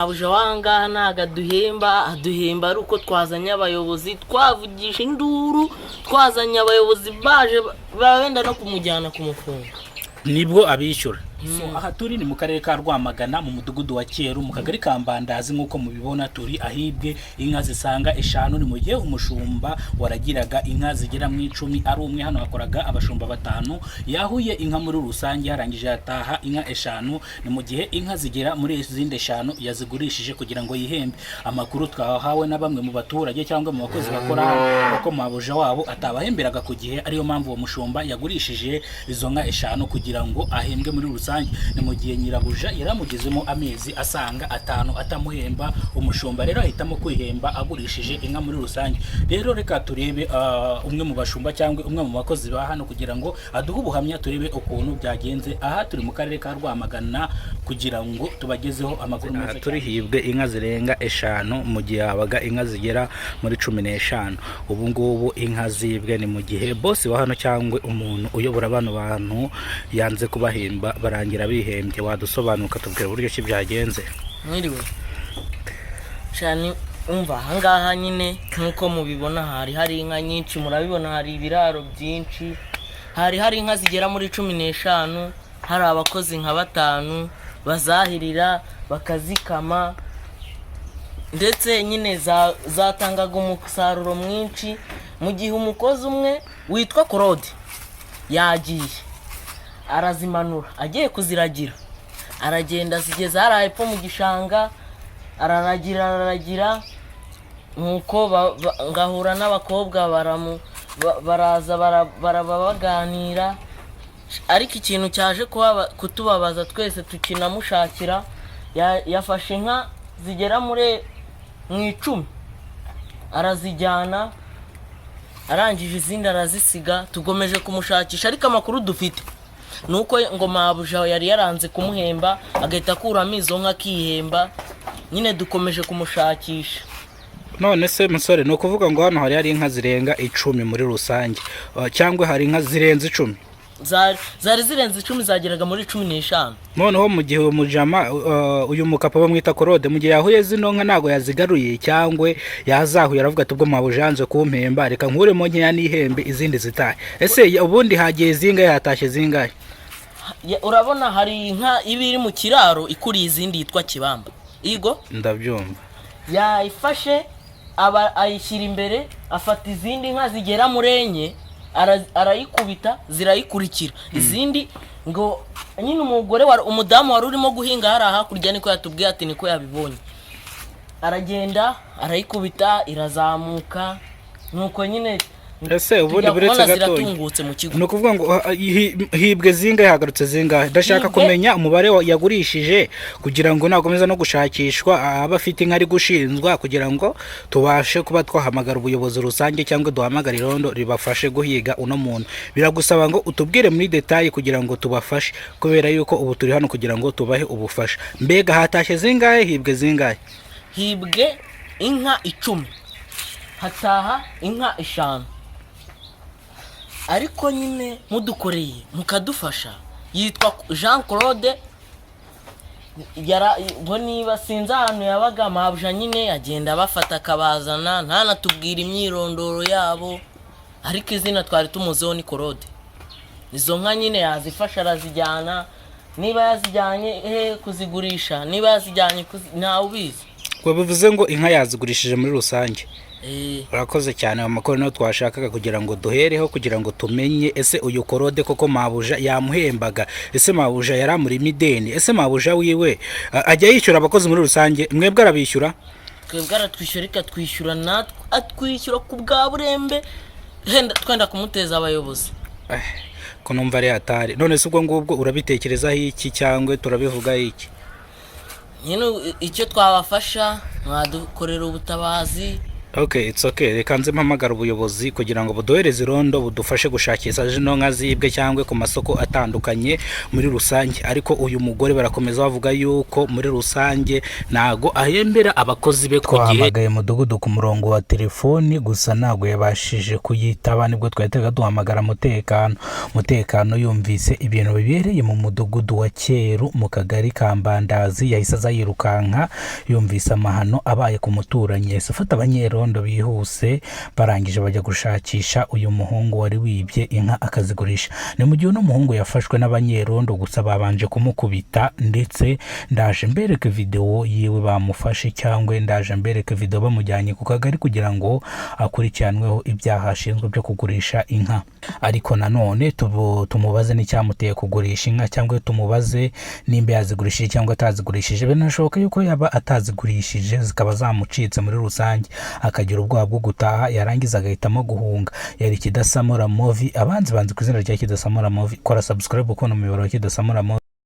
Mabuja w'ahangaha ntabwo aduhemba, aduhemba ari uko twazanye abayobozi, twavugisha induru, twazanye abayobozi baje benda no kumujyana kumufunga. Nibwo abishyura. So, aha turi ni mu karere ka Rwamagana, mu mudugudu wa Cyeru, mu kagari ka Mbandazi. Nk'uko mubibona, turi ahibwe inka zisaga eshanu. Ni mu gihe umushumba waragiraga inka zigera mu 10 ari umwe. Hano hakoraga abashumba batanu. Yahuye inka muri rusange, harangije yataha inka eshanu. Ni mu gihe inka zigera muri izindi eshanu yazigurishije kugira ngo yihembe. Amakuru twahawe na bamwe mu baturage cyangwa mu bakozi bakora hano, ko mabuja wabo atabahemberaga ku gihe, ariyo mpamvu uwo mushumba yagurishije izo nka eshanu kugira ngo ahembwe muri rusange. Ni mu gihe nyirabuja yaramugezemo amezi asanga 5 atamuhemba. Umushumba rero ahitamo kwihemba agurishije inka muri rusange. Rero reka turebe umwe mu bashumba cyangwa umwe mu bakozi ba hano kugira ngo aduhe ubuhamya, turebe ukuntu byagenze. Aha turi mu karere ka Rwamagana kugira ngo tubagezeho amakuru meza. Turi hibwe inka zirenga eshanu mu gihe habaga inka zigera muri 15. Ubu ngubu inka zibwe, ni mu gihe bosi wa hano cyangwa umuntu uyobora bano bantu yanze kubahemba, barangira bihembye. Wadusobanuka, tubwira uburyo ki byagenze? Mwiriwe cyane. Umva, ahangaha nyine nk'uko mubibona hari hari inka nyinshi. Murabibona, hari ibiraro byinshi, hari hari inka zigera muri 15, hari abakozi nka batanu bazahirira, bakazikama, ndetse nyine zatangaga umusaruro mwinshi. Mu gihe umukozi umwe witwa Claude yagiye arazimanura, agiye kuziragira, aragenda azigeza hariya hepfo mu gishanga, araragira, araragira, nuko ngahura n'abakobwa baraza baraba baganira. Ariko ikintu cyaje kutubabaza twese tukinamushakira, yafashe inka zigera muri mu 10 arazijyana, arangije izindi arazisiga. Tugomeje kumushakisha, ariko amakuru dufite ni uko ngo mabuja yari yaranze kumuhemba, agahita akuramo izo nka akihemba. Nyine dukomeje kumushakisha. None se musore, ni ukuvuga ngo hano hari hari inka zirenga 10 muri rusange, cyangwa hari inka zirenze 10? Zari zirenze 10, zageraga muri 15. Noneho mu gihe uyu mujama, uyu mukapa bamwita Claude, mu gihe yahuye zino nka, ntabwo yazigaruye cyangwa yazahuye aravuga ati: "Ubwo mabuja yanze kumpemba, reka nkuremo nkeya n'ihembe, izindi zitahe"? Ese ubundi hagiye zingahe, hatashye zingahe? Urabona hari inka iba iri mu kiraro ikuriye izindi yitwa Kibamba igo. Ndabyumva. Yayifashe aba ayishyira imbere, afata izindi nka zigera muri enye, arayikubita zirayikurikira. Izindi ngo nyine umugore umudamu wari urimo guhinga hariya hakurya niko yatubwiye, ati niko yabibonye, aragenda arayikubita irazamuka, nuko nyine Ese ubundi tujya buretse kubona gatoya. ziratungutse mu kigo. Ni ukuvuga ngo hibwe zingahe, hagarutse zingahe? Ndashaka kumenya umubare yagurishije kugira ngo nakomeza no gushakishwa aba afite inka ari gushinzwa, kugira ngo tubashe kuba twahamagara ubuyobozi rusange cyangwa duhamagare irondo ribafashe guhiga uno muntu. Biragusaba ngo utubwire muri détails kugira ngo tubafashe, kubera yuko ubu turi hano kugira ngo tubahe ubufasha. Mbega hatashye zingahe, hibwe zingahe? Hibwe inka 10, hataha inka eshanu. Ariko nyine mudukoreye mukadufasha, yitwa Jean Claude. Ngo niba sinzi ahantu yabaga, mabuja nyine agenda abafata akabazana, ntanatubwire imyirondoro yabo, ariko izina twari tumuziho ni Claude. Izo nka nyine yazifasha arazijyana. Niba yazijyanye he kuzigurisha, niba yazijyanye ntawe ubizi. Ngo bivuze ngo inka yazigurishije muri rusange? Eh. Urakoze cyane. Amakuru niyo twashakaga kugira ngo duhereho, kugira ngo tumenye: ese uyu Claude koko mabuja yamuhembaga? Ese mabuja yari amurimo ideni? Ese mabuja wiwe ajya yishyura abakozi muri rusange? Mwebwe arabishyura? Twebwe aratwishyura, ariko atwishyura natwe atwishyura ku bwa burembe, twenda kumuteza abayobozi. Eh, ko numva ari hatari! None se ubwo ngubwo urabitekerezaho iki, cyangwa turabivugaho iki? Nyine icyo twabafasha, mwadukorera ubutabazi. Okay, it's okay. Reka nze mpamagara ubuyobozi kugira ngo buduhereze irondo, budufashe gushakisha zino nka zibwe cyangwa ku masoko atandukanye muri rusange. Ariko uyu mugore barakomeza bavuga yuko muri rusange ntago ahembera abakozi be ku gihe. Twahamagaye mudugudu ku murongo wa telefoni, gusa ntabwo yabashije kuyitaba. Nibwo twahitaga duhamagara mutekano. Mutekano yumvise ibintu bibereye mu mudugudu wa Cyeru mu kagari ka Mbandazi, yahise aza yirukanka. Yumvise amahano abaye ku muturanyi, yahise afata abanyerondo bihuse, barangije bajya gushakisha uyu muhungu wari wibye inka akazigurisha. Ni mu gihe uno muhungu yafashwe n'abanyerondo, gusa babanje kumukubita. Ndetse ndaje mbereke videwo yiwe bamufashe, cyangwa ndaje mbereke videwo bamujyanye ku kagari kugira ngo akurikiranweho ibyaha ashinzwe byo kugurisha inka. Ariko nanone tumubaze n'icyamuteye kugurisha inka, cyangwa tumubaze nimba yazigurishije cyangwa atazigurishije. Binashoboka yuko yaba atazigurishije, zikaba zamucitse muri rusange, akagira ubwoba bwo gutaha, yarangiza agahitamo guhunga. Yari Kidasamura Movie, abanzi banzi ku izina rya Kidasamura Movie. Kora subscribe ukubona umuyoboro wa Kidasamura Movie.